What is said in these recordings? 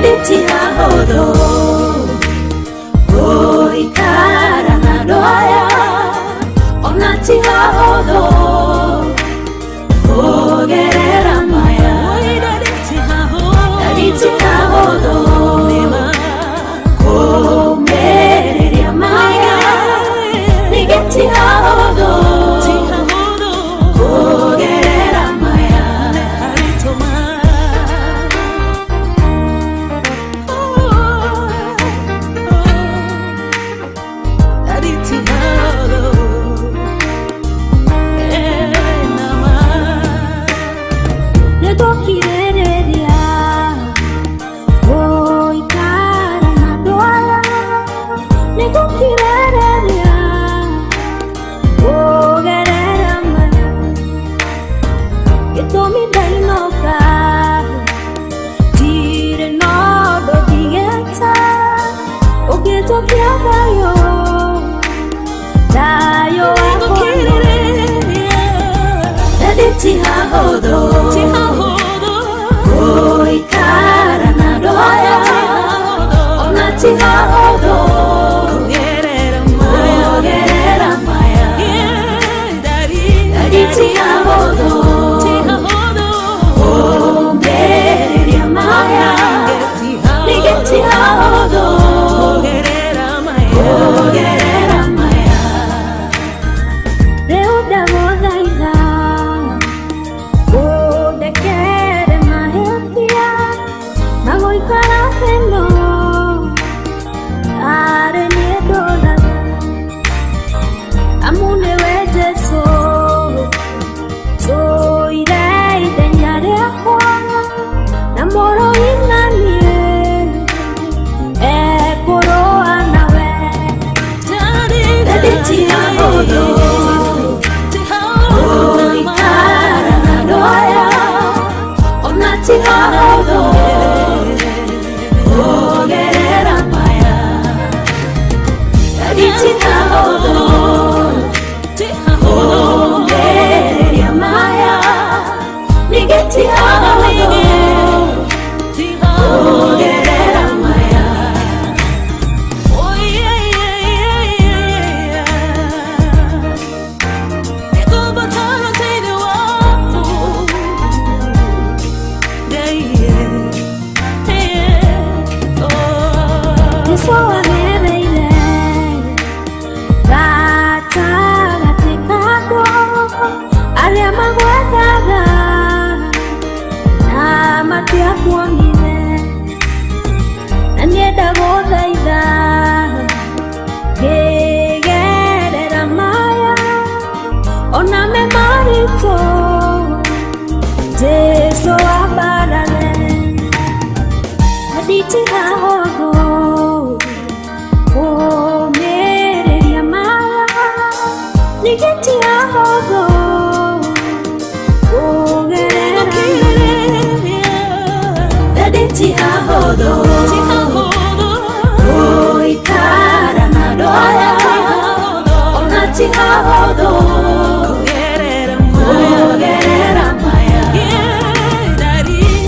Daddy hahũthũ gũikara na andũ aya, ona ti hahũthũ kũgerera maya. Daddy ti hahũthũ kũmĩrĩria maya, ningĩ ti hahũthũ kũgerera maya. Nĩngũkirĩrĩria gũikara na andũ aya, nĩngũkirĩrĩria kũgerera maya. Gĩtũmi ndainũka ndirĩ na ũndũ ndigĩte ũngĩnjokia thayũ, thayũ wakwa. Daddy ti hahũthũ gũikara na andũ aya, ona ti hahũthũ kũgerera maya. Daddy ti hahũthũ kũmĩrĩria maya, ningĩ ti hahũthũ kũgerera maya. Rĩu ndagũthaitha ũndekere mahĩtia na gũikara thĩno arĩ niĩ ndũraga, amu nĩwe Jesũ tũire ithenya rĩakwa na mũrũi na niĩ ekũrũa nawe. Daddy ti hahũthũ gũikara na andũ aya, ona ti hahũthũ kũgerera maya. Daddy ti hahũthũ kũmĩrĩria maya, ningĩ ti hahũthũ kũgerera maya. Jesũ agereire gatagatĩ ka andũ arĩa magwethaga na matiakuonire, na niĩ ndagũthaitha ngĩgerera maya ona me maritũ, Jesũ ambarare. Nditihahũthũ kũmĩrĩria maya, ningĩ ti hahũthũ kũgerera maya. Daddy ti hahũthũ gũikara na andũ aya, ona ti hahũthũ kũgerera maya.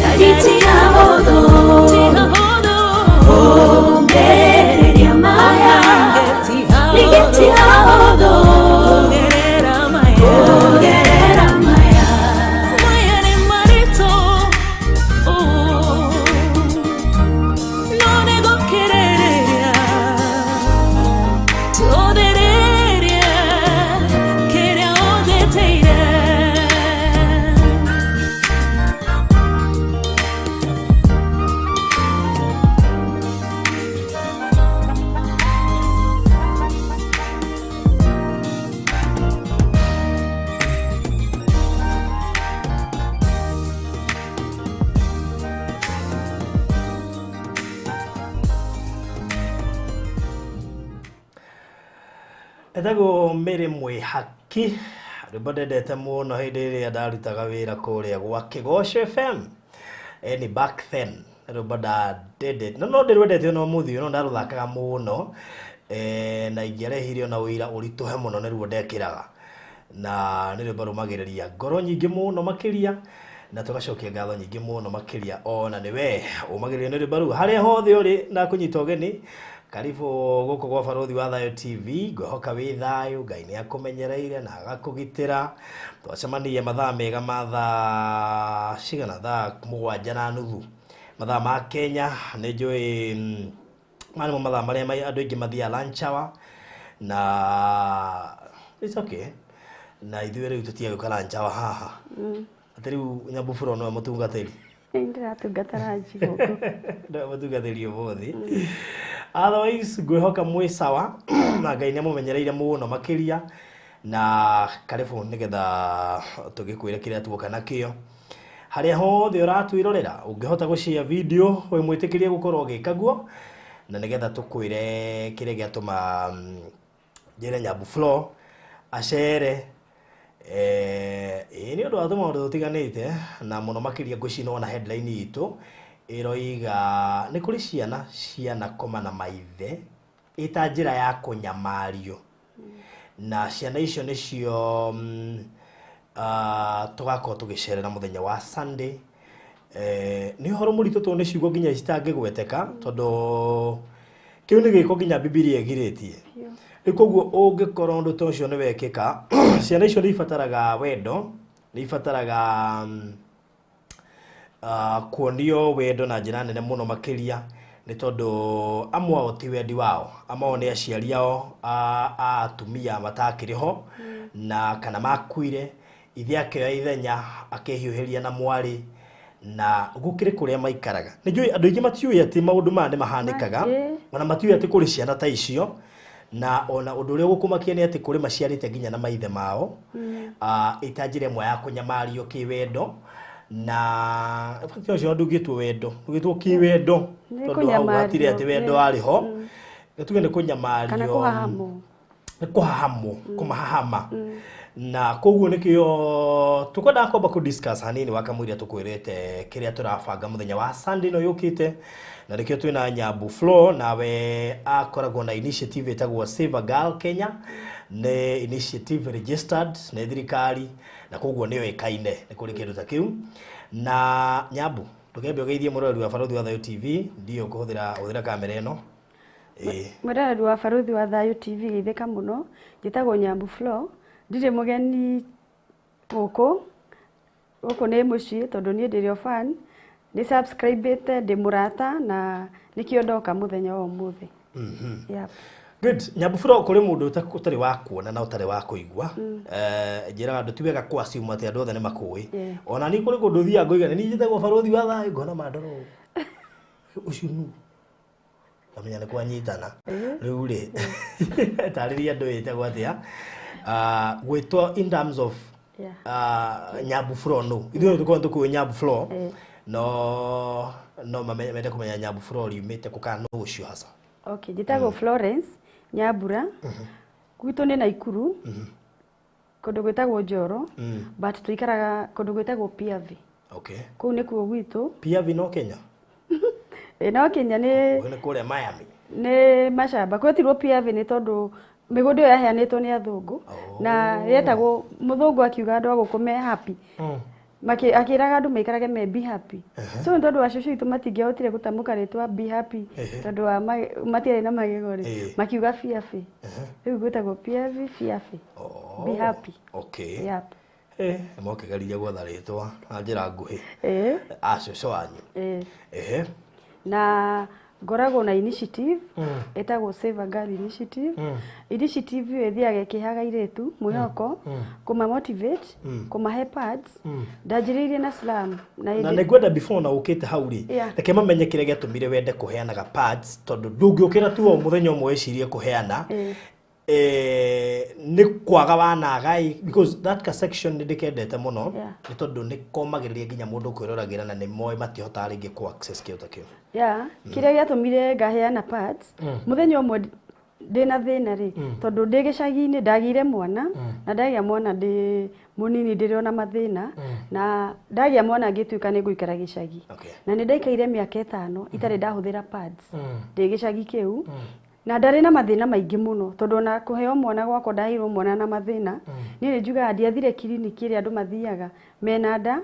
Daddy ti hahũthũ kũmĩrĩria maya, ningĩ ti hahũthũ kũgerera maya. Etagwo Mary Mwĩhaki, rwĩmbo ndendete mũno hĩndĩ ĩrĩa ndarutaga wĩra kũrĩa gwa Kĩgoco FM. Ni back then rwĩmbo ndandendete no no ndĩrwendete ona ũmũthĩ ũyũ, no ndarũthakaga mũno, na ingĩarehire ona ũira ũritũhe mũno nĩruo ndekĩraga, na nĩ rwĩmbo rũmagĩrĩria ngoro nyingĩ mũno makĩria. Na tũgacokia ngatho nyingĩ mũno makĩria ona nĩwe ũmagĩrĩrio nĩ rwĩmbo rũu harĩa hothe ũrĩ na kũnyita ũgeni. Karibu gũkũ gwa Barũthi wa Thayũ TV. Ngwĩhoka wĩ thayũ, Ngai nĩ akũmenyereire na agakũgitĩra. Twacemanirie mathaa mega ma thaa cigana, thaa 7:30 mathaa ma Kenya. Nĩ njũĩ maya nĩmo mathaa marĩa andũ aingĩ mathiaga lunch hour, na it's okay, na ithuĩ rĩu tũtige gũka lunch hour haha atĩ rĩu Nyambuburo nĩwe mũtungatĩri. Ndĩratungata ranji gũkũ. Nĩwe mũtungatĩri ũmũthĩ. Otherwise ngwĩhoka mwĩ sawa na Ngai nĩ amũmenyereire mũno makĩria, na karibu nĩgetha tũgĩkwĩre kĩrĩa tuoka nakĩo. Harĩa hothe ũratwĩrorera, ũngĩhota gũshare video wĩ mwĩtĩkĩrie gũkorwo ũgĩka guo, na nĩgetha tũkwĩre kĩrĩa gĩatũma njĩre Nyambu Flo acere ĩĩ nĩ ũndũ wa tũmaũndũ tũtiganĩte, na mũno makĩria ngwĩciria nĩwona headline itũ ĩroiga nĩ kũrĩ ciana cianakoma na maithe ĩta njĩra ya kũnyamario, na ciana icio nĩcio tũgakorwo tũgĩcerera mũthenya wa Sunday. Nĩ ũhoro mũritũ tondũ nĩ ciugo nginya citangĩgweteka, tondũ kĩu nĩ gĩko nginya Bibilia ĩgirĩtie. Rĩu koguo ũngĩkorwo ũndũ ta ũcio nĩ wekĩka, ciana icio nĩ ibataraga wendo, nĩ ibataraga kuonio wendo na njĩra nene mũno makĩria, nĩ tondũ amwe ao ti wendi wao, amwe ao nĩ aciari ao a atumia matakĩrĩ ho na kana makuire, ithe akĩoya ithenya akĩhiũhĩria na mwarĩ, na gũkĩrĩ kũrĩa maikaraga. Nĩ njũĩ andũ aingĩ matiũĩ atĩ maũndũ maya nĩ mahanĩkaga, ona matiũĩ atĩ kũrĩ ciana ta icio, na ona ũndũ ũrĩa ũgũkũmakia nĩ atĩ kũrĩ maciarĩte nginya na maithe mao ĩta njĩra ĩmwe ya kũnyamario kĩwendo, na in fact ũcio ndũngĩtwo wendo, ndũngĩtwo kĩwendo, Nĩ tondũ hau hatirĩ atĩ kũnyamario, wendo warĩ ho, tuge nĩ kũnyamario kana kũhahamwo, nĩ kũhahamwo, kũmahahama. Na koguo nĩkĩo tũkwendaga kwamba kũ discuss hanini wakamũiria tũkwĩrĩte kĩrĩa tũrabanga mũthenya wa Sunday ĩno yũkĩte, na nĩkĩo twĩna Nyambu Flo, nawe akoragwo na initiative ĩtagwo Save a Girl Kenya. Nĩ initiative registered nĩ thirikari, na koguo nĩyo ĩkaine nĩ kũrĩ kĩndũ ta kĩu. Na Nyambu, ndũkembe ũgeithie mũroreri wa Barũthi wa Thayũ TV, ndiũ kũhũthĩra hũthĩra kamera ĩno. Mwĩroreri wa Barũthi wa Thayũ TV, geithĩka mũno. Njĩtagwo Nyambu Flo, ndirĩ mũgeni gũkũ, gũkũ nĩ mũciĩ tondũ niĩ ndĩrĩ o fan, nĩ subscribe-ĩte, ndĩ mũrata, na nĩkĩo ndoka mũthenya wa ũmũthĩ. Yep. Good. Nyambu Flo, kũrĩ mũndũ ũtarĩ wa kuona na ũtarĩ wa kũigua, njĩraga andũ ti wega kũ assume atĩ andũ othe nĩ makũĩ. Ona niĩ kũrĩ kũndũ thiaga ngoiga nĩ njĩtagwo Barũthi wa Thayũ, ngona mandora ũũ, ũcio nũ, ngamenya nĩ kwanyitana. Rĩu rĩ, tarĩria andũ wĩtagwo atĩa, gwĩtwo in terms of Nyambu Flo nũ? Ithuĩ tũkorwo tũkũĩ Nyambu Flo, no mende kũmenya Nyambu Flo riumĩte kũ kana nũ ũcio hasa. Okay, njĩtagwo Florence Nyambura. Gwitũ nĩ Naikuru, kũndũ gwĩtagwo Njoro, but tũikaraga kũndũ gwĩtagwo Piavi. Kũu nĩkuo gwitũ. Piavi no Kenya? Ĩ, no Kenya nĩ Nĩ kũrĩa Miami. Nĩ macamba. Gwetirwo Piavi nĩ tondũ mĩgũnda ĩyo yaheanĩtwo nĩ athũngũ, na yetagwo mũthũngũ akiuga andũ a gũkũ me happy. Akĩraga andũ maikarage me be happy. So nĩ tondũ wa cũcũ witũ matingĩahotire gũtamũka rĩtwa be happy, tondũ wa matiarĩ na magego rĩ, makiuga Fiafi. Rĩu gwĩtagwo Piavi, Fiafi. Be happy. Yep. Mokĩgeririe gwetha rĩtwa na njĩra nguhĩ. A cũcũ wanyu. Na ngoragwo na initiative ĩtagwo Save a Girl Initiative. Initiative ĩyo ĩthiaga ĩkĩheaga airĩtu mwĩhoko, kũma motivate, kũmahe pads. Ndanjĩrĩirie na slam na Na hĩndĩ nĩ ngwenda before na ũkĩte hau rĩ, reke mamenye kĩrĩa gĩatũmire wende kũheanaga pads, tondũ ndũngĩũkĩra tu o mũthenya ũmwe wĩcirie kũheana. Nĩ kwaga wanaga ĩ, because that ka section nĩ ndĩkendete mũno, nĩ tondũ nĩ komagĩrĩria nginya mũndũ kwĩroragĩra, na nĩ moĩ matihotaga rĩngĩ kũ access kĩndũ ta kĩu. Yeah, kĩrĩa gĩatũmire ngaheana pads, mũthenya ũmwe ndĩna thĩna rĩ, tondũ ndĩ gĩcagi-inĩ ndagĩire mwana, na ndagĩa mwana ndĩ mũnini, ndĩrĩ ona mathĩna, na ndagĩa mwana ngĩtuĩka nĩ ngũikara gĩcagi. Na nĩ ndaikaire mĩaka 5 itarĩ ndahũthĩra pads ndĩ gĩcagi kĩu. Na ndarĩ na mathĩna maingĩ mũno tondũ ona kũheo mwana gwakwa ndaheirwo mwana na mathĩna. Niĩ nĩ njugaga ndiathire kiriniki ĩrĩa andũ mathiaga mena nda,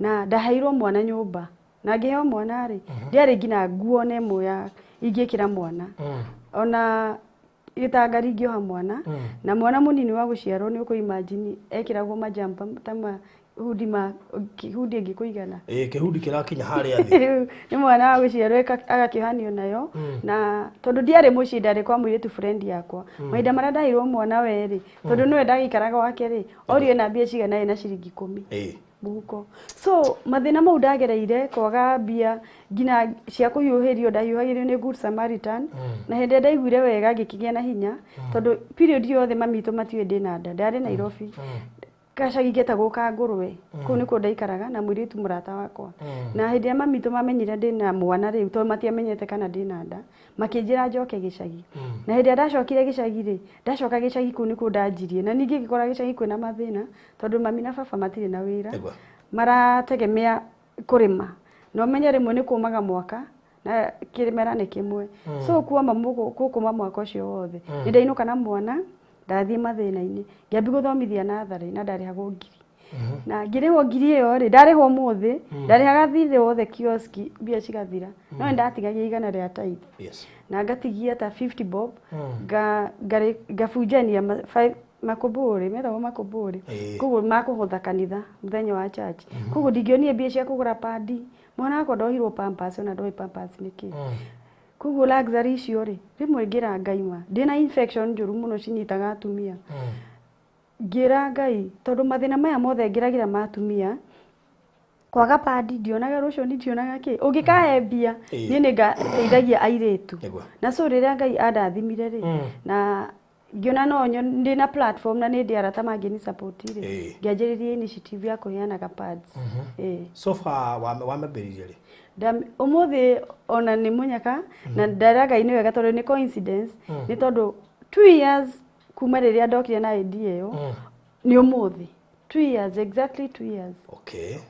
na ndaheirwo mwana nyũmba, na ngĩheo mwana rĩ, ndiarĩ nginya nguo na ĩmwe ya ingĩkĩra mwana, ona gĩtangari ingĩoha mwana. Na mwana mũnini wa gũciarwo, nĩ ũkũ-imagine ekĩragwo majampa ta ma hundi, ma hundi ĩngĩkũigana. Ĩĩ, kĩhundi kĩrakinya harĩa thĩ. Rĩu nĩ mwana wa gũciarwo agakĩohanio nayo. Na tondũ ndiarĩ mũciĩ, ndarĩ kwa mũirĩtu friend yakwa mahinda marĩa ndaheirwo mwana we rĩ, tondũ nĩwe ndagĩikaraga gwake rĩ, orio ena mbia cigana, ena ciringi 10 mũhuko. So mathĩna mau ndagereire, kwaga mbia nginya cia kũhiũhĩrio, ndahiũhagĩrio nĩ Good Samaritan. Na hĩndĩ ĩrĩa ndaiguire wega, ngĩkĩgĩa na hinya, tondũ period yothe mami witũ matiũĩ ndĩna nda. Ndarĩ Nairobi, gacagi getagwo ka Ngũrwe, kũu nĩkuo ndaikaraga na mũirĩtu mũrata wakwa. Na hĩndĩ ĩrĩa mami witũ mamenyire ndĩna mwana rĩu, tondũ matiamenyete kana ndĩna nda, makĩnjĩra njoke gĩcagi. Na hĩndĩ ĩrĩa ndacokire gĩcagi rĩ, ndacoka gĩcagi kũu nĩkuo ndanjirie. Na ningĩ ngĩkora gĩcagi kwĩna mathĩna, tondũ mami na baba matirĩ na wĩra, marategemea kũrĩma, na ũmenye rĩmwe nĩ kũmaga mwaka na kĩmera nĩ kĩmwe. So kuoma gũkũma mwaka ũcio wothe, nĩ ndainũka na mwana, ndathiĩ mathĩna-inĩ, ngĩambia gũthomithia natharĩ na ndarĩhagwo ngiri. Na ngĩrĩhwo ngiri ĩyo rĩ, ndarĩhwo ũmũthĩ, ndarĩhaga thirĩ wothe kioski, mbia cigathira, no nĩ ndatigagia 100 rĩa tithe na ngatigia ta 50 bob, ngabunjania makũmbũrĩ metagwo makũmbũrĩ, koguo makũhotha kanitha mũthenya wa church. Koguo ndingĩonire mbia cia kũgũra padi. Mwana wakwa ndohirwo pampers, ona ndoĩ pampers nĩ kĩ. Koguo luxury icio rĩ, rĩmwe ngĩra Ngai, ma ndĩna infection njũru mũno cinyitaga atumia. Ngĩra Ngai, tondũ mathĩna maya mothe ngĩragĩra ma atumia, kwaga padi, ndionaga rũciũ, ndionaga kĩ ũngĩkahe mbia, niĩ nĩ ngateithagia airĩtu. Na so rĩrĩa Ngai andathimire rĩ, na ngĩona no ndĩna platform na nĩ ndĩ arata mangĩni support rĩ, ngĩanjĩrĩria initiative ya kũheanaga pads. So far wamĩambĩrĩirie rĩ? Ũmũthĩ ona nĩ mũnyaka na ndera Ngai nĩ wega, tondũ nĩ coincidence, nĩ tondũ 2 years kuma rĩrĩa ndokire na idea ĩyo nĩ ũmũthĩ, 2 years, exactly 2 years.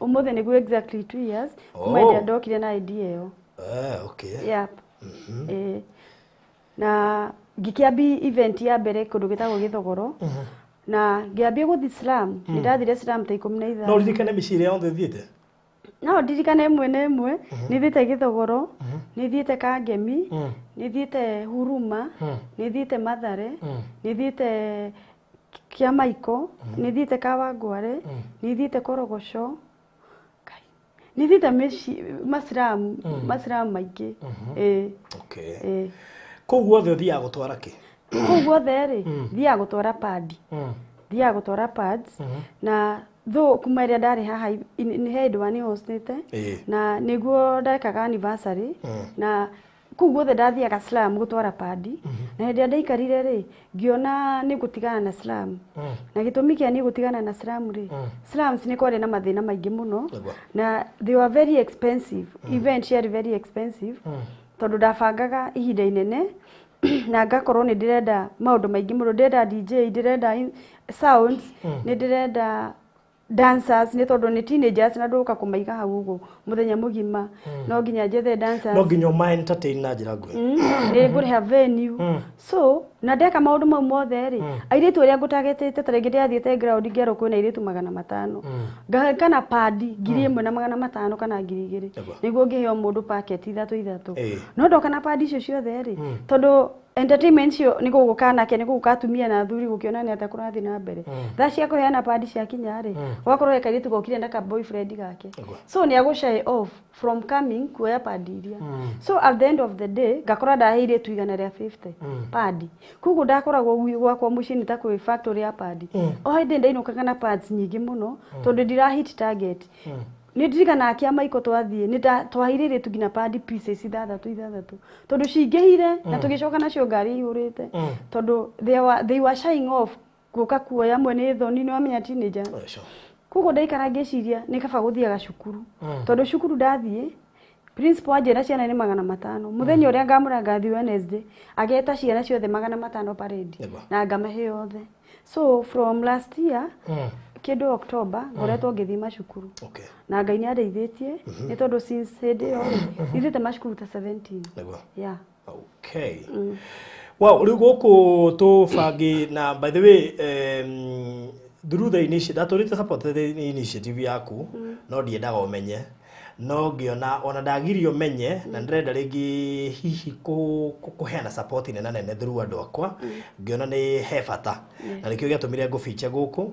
Ũmũthĩ nĩguo exactly 2 years kuma rĩrĩa ndokire na idea ĩyo. Yep. Na ngĩkĩambi event ya mbere kũndũ gĩtagwo Gĩthogoro, na ngĩambia gũthiĩ slum. Nĩ ndathire slum ta ikũmi na No ithano. ũririkane mĩciĩ ĩrĩa yothe ũthiĩte? No ndirikane ĩmwe na ĩmwe. Nĩ thiĩte Gĩthogoro, nĩ thiĩte Kangemi, nĩ thiĩte Huruma, nĩ thiĩte Mathare, nĩ thiĩte Kĩamaiko, nĩ thiĩte Kawangware, nĩ thiĩte Korogoco. Ngai, nĩ thiĩte mĩciĩ maciram maciram maingĩ, ĩĩ. Ĩĩ. Kũu guothe ũthiaga gũtwara kĩ? Kũu guothe rĩ, thiaga gũtwara padi, thiaga gũtwara pads. Na though kuma ĩrĩa ndarĩ haha nĩ he hĩndĩ wani hostĩte na nĩguo ndekaga anniversary, na kũu guothe ndathiaga slum gũtwara padi. Na hĩndĩ ĩrĩa ndaikarire rĩ, ngĩona nĩ ngũtigana na slum. Na gĩtũmi kĩa niĩ gũtigana na slum rĩ, slums nĩ kwarĩ na mathĩna maingĩ mũno na they were very expensive, event ciarĩ very expensive, tondũ ndabangaga ihinda inene na ngakorwo nĩ ndĩrenda maũndũ maingĩ mũno. Ndĩrenda DJ, ndĩrenda sounds, nĩ ndĩrenda dancers, nĩ tondũ nĩ teenagers na ndũka kũmaiga hau ũguo mũthenya mũgima, no nginya njethe dancers. No nginya ũma entertain na njĩra nguhĩ. Nĩ ngũrĩha venue. So na ndeka maũndũ mau mothe rĩ, airĩtu arĩa ngũtagetĩte, ta rĩngĩ ndĩrathiĩte ground, ngerwo kwĩna airĩtu 500, ngaka na padi 1500 kana 2000 nĩguo ngĩheo mũndũ packet ithatũ ithatũ. No ndoka na padi icio ciothe rĩ, tondũ entertainment icio nĩ gũgũka nake, nĩ gũgũka atumia na athuri gũkĩonania atĩa kũrathiĩ na mbere. Thaa cia kũheana padi ciakinya rĩ, gwakorwo he kairĩtu gokire na ka boyfriend gake, so nĩ agũ shy off from coming kuoya padi iria. So at the end of the day ngakora ndahe airĩtu 150 padi. Koguo ndakoragwo gwakwa mũciĩ nĩ ta kwĩ factory ya padi. O hĩndĩ ndainũkaga na pads nyingĩ mũno, tondũ ndira hit target. Nĩ ndirikanaga Kĩamaiko twathiĩ, nĩ twaheire airĩtu nginya padi pieces ithathatũ ithathatũ, tondũ cingĩhire na tũgĩcoka nacio ngari ihũrĩte, tondũ they were shying off gũka kuoya. Amwe nĩ thoni, nĩ wamenya teenagers. Oh, sure. Koguo ndaikara ngĩciria nĩ kaba gũthiaga cukuru, tondũ cukuru ndathiĩ, principal anjĩra ciana nĩ 500. Mũthenya ũrĩa ngamũra ngathiĩ Wednesday, ageta ciana ciothe 500 parade na ngamahe othe. So from last year kĩndũ October ngoretwo ngĩthiĩ macukuru. Na Ngai nĩ andeithĩtie, nĩ tondũ since hĩndĩ ĩyo rĩ, ithiĩte macukuru ta 17. Yeah. Okay. Wow, rĩu gũkũ tũbangi na by the way, through the initiative ndatũrĩte support the initiative yaku, no ndiendaga ũmenye, no ngĩona ona ndagirio menye na ndĩrenda rĩngĩ hihi kũheana support nene nene through andũ akwa, ngĩona nĩ he bata na nĩkĩo gĩatũmire ngũbiche gũkũ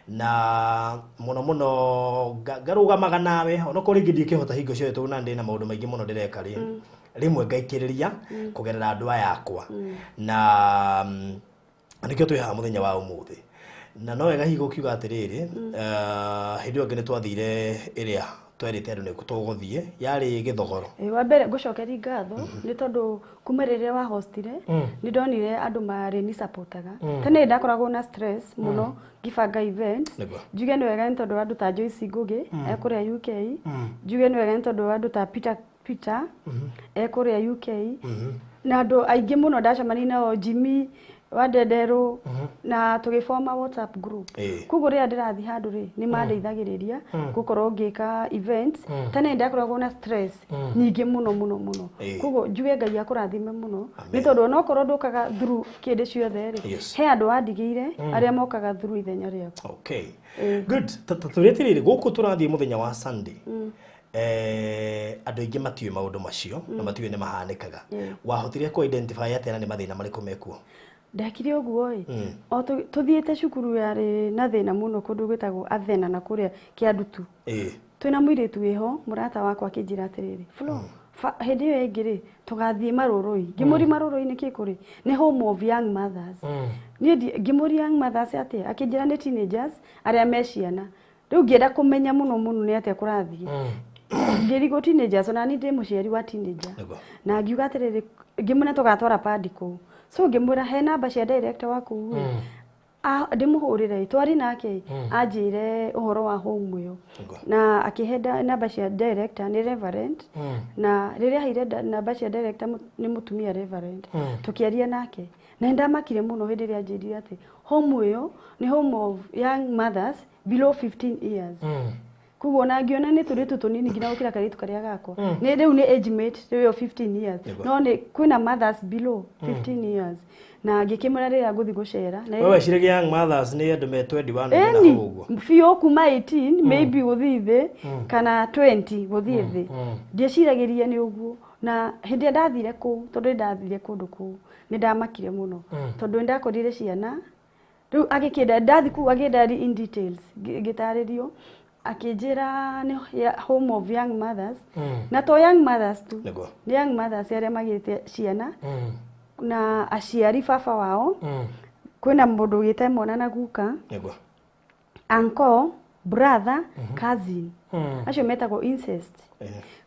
na mũno mũno ngarũgamaga nawe onokorwo rĩngĩ ndikĩhota hingo ciothe tondũ na ndĩ na maũndũ maingĩ mũno ndĩreka rĩ rĩmwe ngaikĩrĩria kũgerera andũ aya akwa na nĩkĩo twĩ haha mũthenya wa ũmũthĩ. Na no wega hihi gũkiuga atĩrĩrĩ, hĩndĩ ĩyo ĩngĩ nĩ twathire ĩrĩa twerĩte andũ nĩ tũgũthiĩ yarĩ Gĩthogoro. Wa mbere ngũcokeria ngatho nĩ tondũ kuma rĩrĩa wa hostire nĩ ndonire andũ marĩ ni supportaga. Tene ndakoragwo na stress mũno ngĩbanga events. Njuge nĩ wega nĩ tondũ andũ ta Joyce Ngugi ekũrĩa UK, njuge nĩ wega nĩ tondũ andũ ta Peter ekũrĩa UK, na andũ aingĩ mũno ndacemania nao, Jimmy wa Ndenderũ, na tũgĩforma WhatsApp group. Koguo rĩrĩa ndĩrathiĩ handũ rĩ nĩ mandeithagĩrĩria gũkorwo ngĩka events. Tene ndakoragwo na stress nyingĩ mũno mũno mũno. Koguo njuge Ngai akũrathime mũno nĩ tondũ onokorwo ndũkaga through kĩndĩ ciothe rĩ, he andũ wandigĩire arĩa mokaga through ithenya rĩaku. Okay, good. Tũrĩtĩrĩrĩ gũkũ tũrathiĩ mũthenya wa Sunday, andũ aingĩ matiũĩ maũndũ macio na matiũĩ nĩ mahanĩkaga. Wahotire kũ identify atĩa na nĩ mathĩna marĩkũ mekuo? Ndekire ũguo ĩ, o tũthiĩte cukuru yarĩ na thĩna mũno kũndũ gwĩtagwo Athena na kũrĩa Kĩandutu. Twĩna mũirĩtu wĩho mũrata wakwa akĩnjĩra atĩrĩrĩ, Flo, hĩndĩ ĩyo ĩngĩ rĩ tũgathiĩ Marũrũi. Ngĩmũria Marũrũi nĩ kĩ kũrĩ? Nĩ home of young mothers. Niĩ ngĩmũria young mothers atĩa? Akĩnjĩra nĩ teenagers arĩa me ciana. Rĩu ngĩenda kũmenya mũno mũno nĩ atĩa kũrathiĩ. Ngĩrigwo teenagers, ona niĩ ndĩ mũciari wa teenager. Na ngiuga atĩrĩrĩ, ngĩmwĩra tũgatwara padi kũu. So ngĩmwĩra he namba cia director wa kũu rĩ, ndĩmũhũrĩre twari nake anjĩre ũhoro wa home ĩyo. Na akĩhe namba cia director nĩ reverend, na rĩrĩa aheire namba cia director nĩ mũtumia reverend, tũkĩaria nake na nĩndamakire mũno hĩndĩ ĩrĩa anjĩrire atĩ home ĩyo nĩ home of young mothers below 15 years. Koguo ona ngĩona nĩ tũrĩtu tũnini nginya gũkĩra kairĩtu karĩa gakwa. Nĩ rĩu nĩ age mate rĩu ĩyo 15 years. No nĩ kwĩna mothers below 15 years. Na ngĩkĩmwĩra rĩrĩa ngũthiĩ gũcera. Wewe weciragia young mothers nĩ andũ me 21 na hau ũguo? Biũ kuma 18 maybe gũthiĩ thĩ kana 20 gũthiĩ thĩ. Ndieciragĩria nĩ ũguo. Na hĩndĩ ĩrĩa ndathire kũu, tondũ nĩ ndathire kũndũ kũu, nĩ ndamakire mũno. Tondũ nĩ ndakorire ciana. Rĩu agĩkĩnda ndathi kũu akĩnda in details ngĩtarĩrio. Akĩnjĩra nĩ home of young mothers. Na to young mothers tu. Nĩ young mothers arĩa magĩte ciana na aciari baba wao. Kwĩna mũndũ ũgĩte mwana na guka. Uncle, brother, cousin. Acio metagwo incest.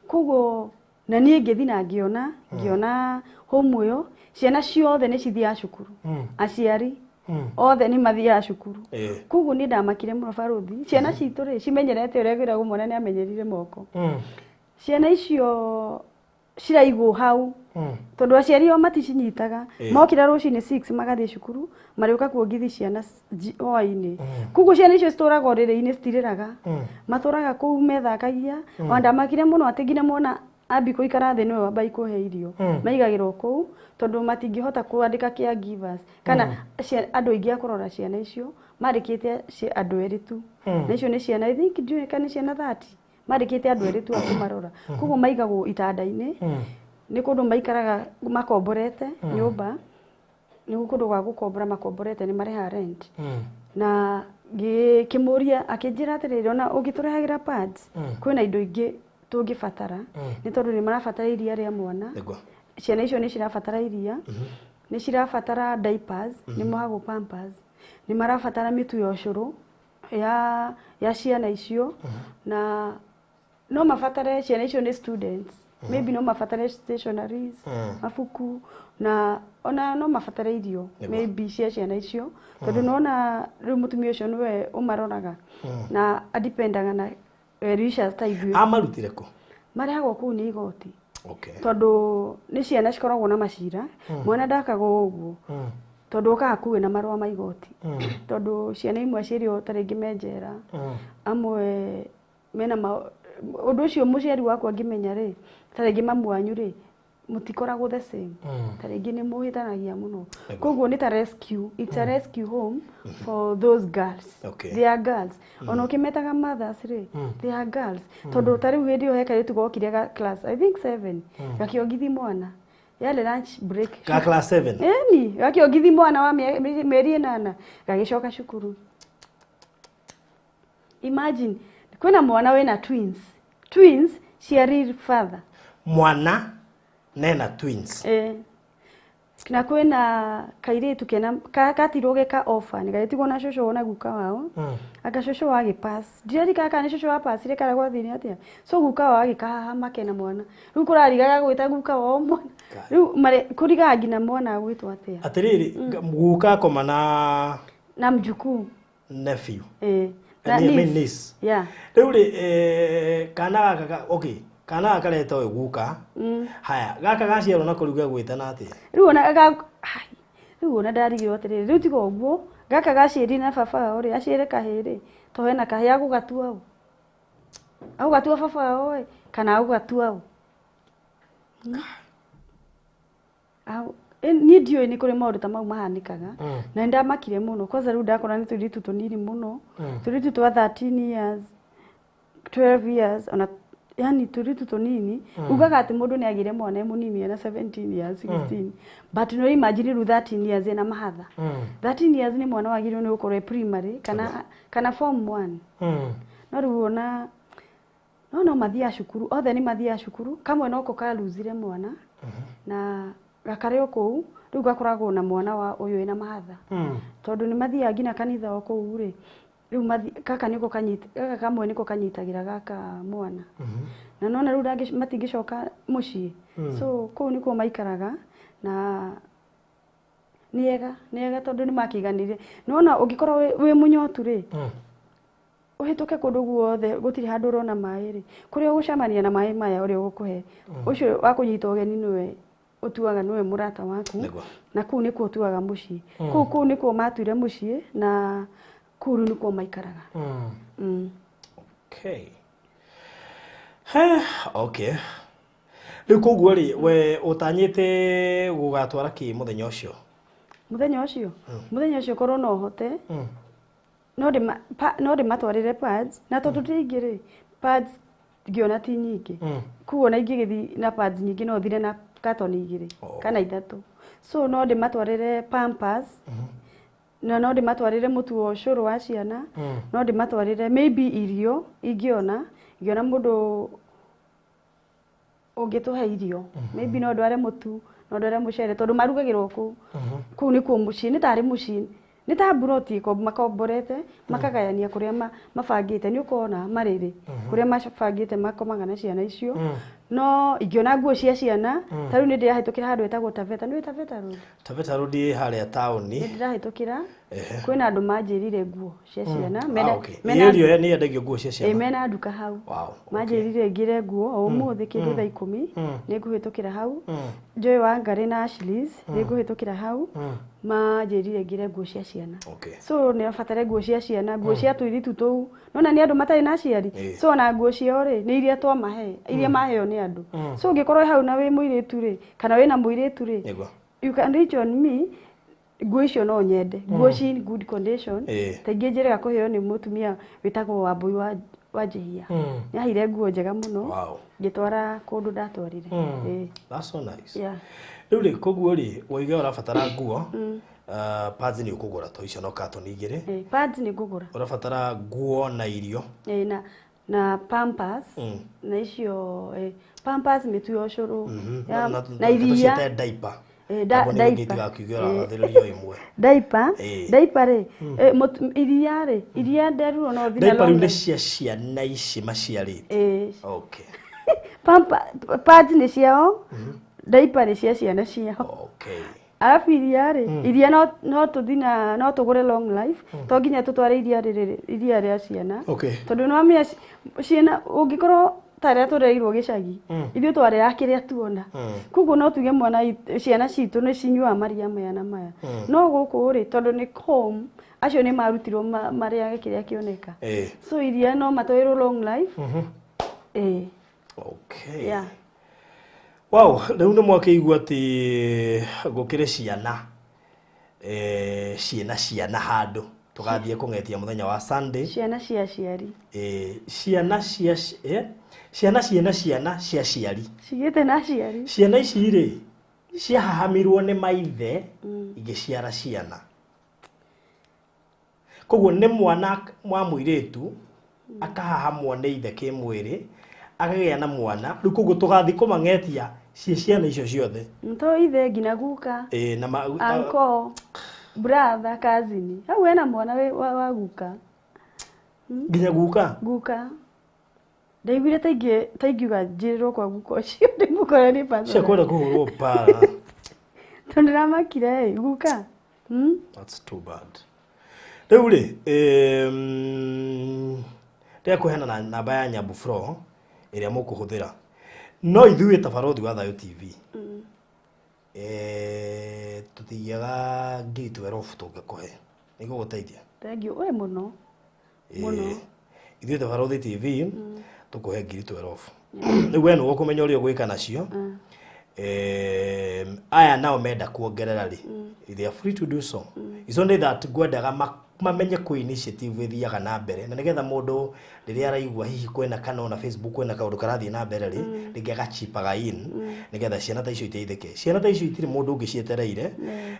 Koguo na niĩ ngĩthiĩ na ngĩona home ĩyo ciana ciothe nĩ cithiaga cukuru. Aciari othe nĩ mathiaga cukuru. Koguo niĩ ndamakire mũno baruthi. Ciana citũ rĩ cimenyerete ũrĩa kwĩragwo mwana nĩ amenyerire moko. Ciana icio ciraigwo hau tondũ aciari o maticinyiitaga. Mokĩra rũcinĩ 6 magathiĩ cukuru, marĩũka kuongithia ciana hwaĩ-inĩ. Koguo ciana icio citũraga ũrĩrĩ-inĩ citirĩraga. Matũraga kũu methakagia. Ona ndamakire mũno atĩ nginya mwana ambi gũikara thĩ nĩwe wambagia kũhe irio. Maigagĩrwo kũu tondũ matingĩhota kwandĩka caregivers kana andũ aingĩ a kũrora ciana icio mandĩkĩte andũ erĩ tu. Na icio nĩ ciana, I think ndiũĩ kana nĩ ciana 30. Mandĩkĩte andũ erĩ tu a kũmarora. Koguo maigagwo itanda-inĩ. Nĩ kũndũ maikaraga makomborete nyũmba. Nĩ kũndũ gwa gũkombora makomborete, nĩ marĩhaga rent. Na ngĩkĩmũria akĩnjĩra atĩrĩrĩ, ona ũngĩtũrehagĩra pads kwĩna indo ingĩ tũngĩbatara nĩ tondũ nĩ marabatara iria rĩa mwana. Ciana icio nĩ cirabatara iria, nĩ cirabatara diapers, nĩ mohagwo pampers, nĩ marabatara mĩtu ya ũcũrũ ya ciana icio, na no mabatare ciana icio nĩ students, maybe no mabatare stationaries, mabuku, na ona no mabatare irio maybe cia ciana icio tondũ nona rĩu mũtumia ũcio nĩwe ũmaroraga na adipendaga na well-wishers ta ithuĩ. Amarutire kũ? Marehagwo kũu nĩ igoti. Tondũ nĩ ciana cikoragwo na macira, mwana ndakagwo ũguo. Tondũ ũkaga kũu na marũa ma igoti. Tondũ ciana imwe ciĩrĩ ta rĩngĩ me njera, amwe mena ũndũ ũcio mũciari waku angĩmenya rĩ, ta rĩngĩ mamu wanyu rĩ, Mũtikoragwo the same, ta rĩngĩ nĩ mũhĩtanagia mũno. Koguo nĩ ta rescue, it's a rescue home for those girls. They are girls, ona ũkĩmetaga mothers rĩ, they are girls, tondũ ta rĩu hĩndĩ ĩyo he kairĩtu gokire ga class, I think, 7, gakĩongithi mwana yarĩ lunch break. Ka class 7? Ĩni, gakĩongithi mwana wa mĩeri 8, gagĩcoka cukuru. Imagine kwĩna mwana wĩna twins, twins cia real father. Mwana nena twins? Eh. Na kwĩna kairĩtu kena gatirwo ge ka orphan, gagĩtigwo na cũcũ na guka wao. Anga cũcũ wagĩ pass, ndirerikana kana nĩ cũcũ wa passire kana gwathire atĩa, so guka wao agĩkahahama kena mwana. Rĩu kũrarigaga gwĩta guka wao mwana. Rĩu kũrigaga nginya mwana agwĩtwo atĩa. Atiriri, guka akoma na na mjukuu. Nephew? Eh, na niece. Niece. Yeah. Rĩu rĩ, kana gaka okay, kana gaka kareta ũyũ guka. Haya, gaka gaciarwo na kũruga gwĩtana atĩa? Rĩu ona ai, rĩu ona ndarigirwo atĩrĩrĩ, rĩu tiga ũguo gaka gaciĩri na baba wao rĩ, aciĩre kahĩĩ rĩ, to hena kahĩĩ, agũgatua ũ? Agũgatua baba wao ĩ, kana agũgatua ũ? Niĩ ndiũĩ nĩ kũrĩ maũndũ ta mau mahanĩkaga, na nĩ ndamakire mũno. Kwanza rĩu ndakora nĩ tũirĩtu tũnini mũno, tũirĩtu twa 13 years, 12 years, ona yani tũirĩtu tũnini. Ugaga atĩ mũndũ nĩ agĩire mwana e mũnini, ena 17 years, 16, but no imagine rĩu 13 years ena mahatha. 13 years nĩ mwana wagĩrĩirwo nĩ gũkorwo e primary kana form 1. No rĩu ona no mathiaga cukuru, othe nĩ mathiaga cukuru. Kamwe noko karuzire mwana na gakarĩ o kũu, rĩu gakoragwo na mwana wa ũyũ wĩna mahatha, tondũ nĩ mathiaga nginya kanitha o kũu rĩ. Rĩu gaka nĩko kanyita, gaka kamwe nĩko kanyitagĩra gaka mwana, na nona rĩu matingĩcoka mũciĩ, so kũu nĩkuo maikaraga. Na nĩ ega, nĩ ega, tondũ nĩ makĩiganĩire. Nĩwona ũngĩkorwo wĩ mũnyotu rĩ, ũhĩtũke kũndũ guothe gũtirĩ handũ ũrona maĩ rĩ, kũrĩa ũgũcemania na maĩ maya, ũrĩa ũgũkũhe ũcio wa kũnyita ũgeni nĩwe ũtuaga nĩwe mũrata waku. Na kũu nĩkuo ũtuaga mũciĩ, kũu nĩkuo matuire mũciĩ, na kũu rĩu nĩkuo maikaraga. Okay. He, okay. Rĩu koguo rĩ, we ũtanyĩte gũgatwara kĩ mũthenya ũcio? Mũthenya ũcio korwo no hote, no ndĩmatwarĩre pads, na tondũ ti aingĩ rĩ, pads ngĩona ti nyingĩ. Koguo ona ingĩgĩthiĩ na pads nyingĩ, no thire na katoni 2 kana 3. So no ndĩmatwarĩre pampers, na no ndĩmatwarĩre mũtu wa ũcũrũ wa ciana, no ndĩmatwarĩre maybe irio, ingĩona mũndũ ũngĩtũhe irio. Maybe no ndware mũtu, no ndware mũcere, tondũ marugagĩrwo kũu. Kũu nĩkuo mũciĩ, nĩ tarĩ mũciĩ, nĩ ta mburoti makomborete, makagayania kũrĩa mabangĩte. Nĩ ũkona marĩrĩ kũrĩa mabangĩte makomaga na ciana icio. No ingĩona nguo cia ciana, ta rĩu nĩ ndĩrahĩtũkĩra handũ hetagwo Taveta. Nĩ Taveta Road? Taveta Road ĩ harĩa taũni. Nĩ ndĩrahĩtũkĩra, kwĩna andũ manjĩrire nguo cia ciana. Ĩyo nĩ yendagio nguo cia ciana? Mena nduka hau. Manjĩrire ngĩre nguo o ũmũthĩ kĩndũ thaa 10. Nĩ ngũhĩtũkĩra hau Joy wa Ngarĩ na Ashleys, nĩ ngũhĩtũkĩra hau. Manjĩrire ngĩre nguo cia ciana. So nĩ abatare nguo cia ciana, nguo cia tũirĩtu tũu. Nona nĩ andũ matarĩ na aciari, so ona nguo ciao rĩ, nĩ iria twamahe, iria maheo nĩ andũ. So ũngĩkorwo hau na wĩ mũirĩtu rĩ, kana wĩna mũirĩtu rĩ, you can reach on me. Nguo icio no nyende nguo ci in good condition. Ta ingĩ njĩrĩga kũheo nĩ mũtumia wĩtagwo Wambui wa Njĩhia. Nĩ aheire nguo njega mũno, ngĩtwara kũndũ ndatwarire. That's so nice. Yeah. Rĩu rĩ, koguo rĩ, woiga ũrabatara nguo, pads nĩ ũkũgũra to icio no katoni 2? Pads nĩ ngũgũra. Ũrabatara nguo na irio. Na pampers, na icio, pampers, mĩtu ya ũcũrũ na iria. Ciĩte diaper. Diaper. Itigakiuge ũragathĩrĩrio ĩmwe. Diaper. Diaper rĩ, iria rĩ, iria nderirwo no thiĩ na Diaper rĩu long nĩ cia ciana ici maciarĩte? Okay. Pads nĩ ciao, diaper nĩ cia ciana ciao. Arabu iria rĩ, iria no tũthi na no tũgũre Long Life, to nginya tũtware iria rĩrĩ, iria rĩa ciana, tondũ nĩ wamenya ciana ũngĩkorwo ta rĩrĩa tũrereirwo gĩcagi, ithuĩ twarĩaga kĩrĩa tuona. Koguo no tuge mwana ciana citũ nĩ cinyuaga maria maya na maya. No gũkũ rĩ, tondũ nĩ home, acio nĩ marutirwo marĩage kĩrĩa kĩoneka. So iria no matwarĩrwo Long Life. Okay. Yeah. Wow, rĩu nĩ mwakĩigua atĩ gũkĩrĩ ciana ciĩna ciana handũ tũgathiĩ kũng'etia mũthenya wa Sunday. Ciana cia aciari. Ciana cia ciana ciĩna ciana cia aciari. Cigĩte na aciari. Ciana ici rĩ ciahahamirwo nĩ maithe igĩciara ciana. Koguo nĩ mwana wa mũirĩtu akahahamwo nĩ ithe kĩmwĩrĩ akagĩa na mwana rĩu koguo tũgathiĩ kũmang'etia ciĩ ciana icio ciothe. To ithe nginya guka. Na uncle, brother, cousin. Hau hena mwana wa guka. Nginya guka? Guka. Ndaiguire ta ingiuga njĩrĩrwo kwa guka ũcio ndĩmũkore nĩ personal. Cia kwenda kũhũrwo bara. Tondũ ndĩramakire ĩ guka. That's too bad. Rĩu rĩ, ndĩrenda kũheana na namba ya Nyambu Flo ĩrĩa mũkũhũthĩra. No ithuĩ ta Barothi wa Thayu TV. Tũtingĩaga 12,000 tũngĩkũhe. Nĩgũgũteithia. Thank you. Ĩ mũno. Mũno. Ithuĩ ta Barothi TV tũkũhe 12,000. Rĩu we nĩwe ũkũmenya ũrĩa ũgwĩka nacio. Aya nao menda kuongerera rĩ, they are free to do so. It's only that ngwendaga mamenye kwĩ initiative ĩthiaga na mbere na nĩgetha mũndũ rĩrĩa araigua hihi kwĩna kana ona Facebook kwĩna kaũndũ karathiĩ na mbere rĩ, rĩngĩ agachipaga in nĩgetha ciana ta icio iteithĩke. Ciana ta icio itirĩ mũndũ ũngĩ cietereire